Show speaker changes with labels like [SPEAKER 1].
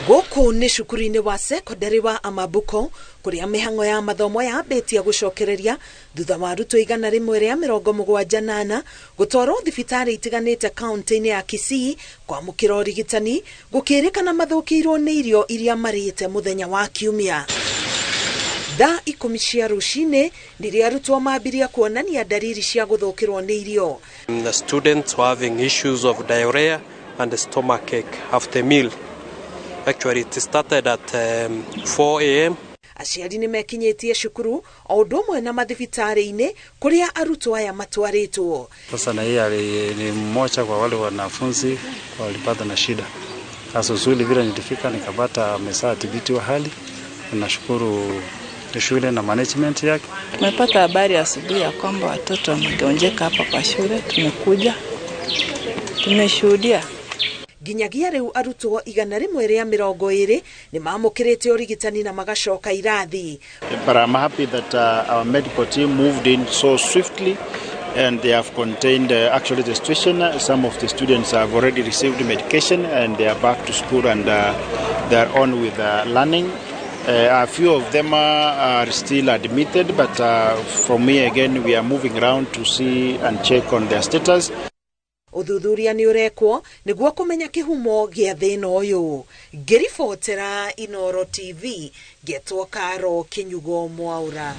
[SPEAKER 1] Gũkũ nĩ cukuru-inĩ wa cekondarĩ wa Amabuko kũrĩa mĩhang'o ya mathomo yambĩtie gũcokereria thutha wa arutwo 174 gũtwarwo thibitarĩ itiganĩte kaunti-inĩ ya Kisii kwamũkĩra ũrigitani, gũkĩrĩkana mathũkĩirwo nĩ irio iria marĩte mũthenya wa Kiumia. Thaa 10 cia rũcinĩ nĩrĩo arutwo mambirie kuonania ndariri cia gũthũkĩrwo nĩ irio.
[SPEAKER 2] The students were having issues of diarrhea and stomachache after meal. Actually, it started at 4 a.m.
[SPEAKER 1] Aciari nĩ mekinyĩtie cukuru o ũndũ ũmwe na mathibitarĩ-inĩ kũrĩa arutwo aya matwarĩtwo.
[SPEAKER 3] Sasa na hii ni mmoja kwa wale wanafunzi walipata na shida. Sasa uzuri vile nilifika nikapata ameshatibitiwa hali. Nashukuru shule na management yake.
[SPEAKER 4] Tumepata habari asubuhi ya kwamba watoto wamegonjeka hapa kwa shule. Tumekuja tumeshuhudia.
[SPEAKER 1] Nginyagia rĩu arutwo 120 nĩ mamũkĩrĩte ũrigitani na magacoka irathi.
[SPEAKER 5] But I'm happy that our medical team moved in so swiftly and they have contained actually the situation. Some of the students have already received medication and they are back to school and they are on with learning. A few of them are still admitted, but from me again we are moving around to see and check on their status.
[SPEAKER 1] Ũthuthuria nĩ ũrekwo nĩguo kũmenya kĩhumo gĩa thĩna ũyũ. Ngĩribotera Inooro TV, ngetwo Karo Kinyugo Mwaura.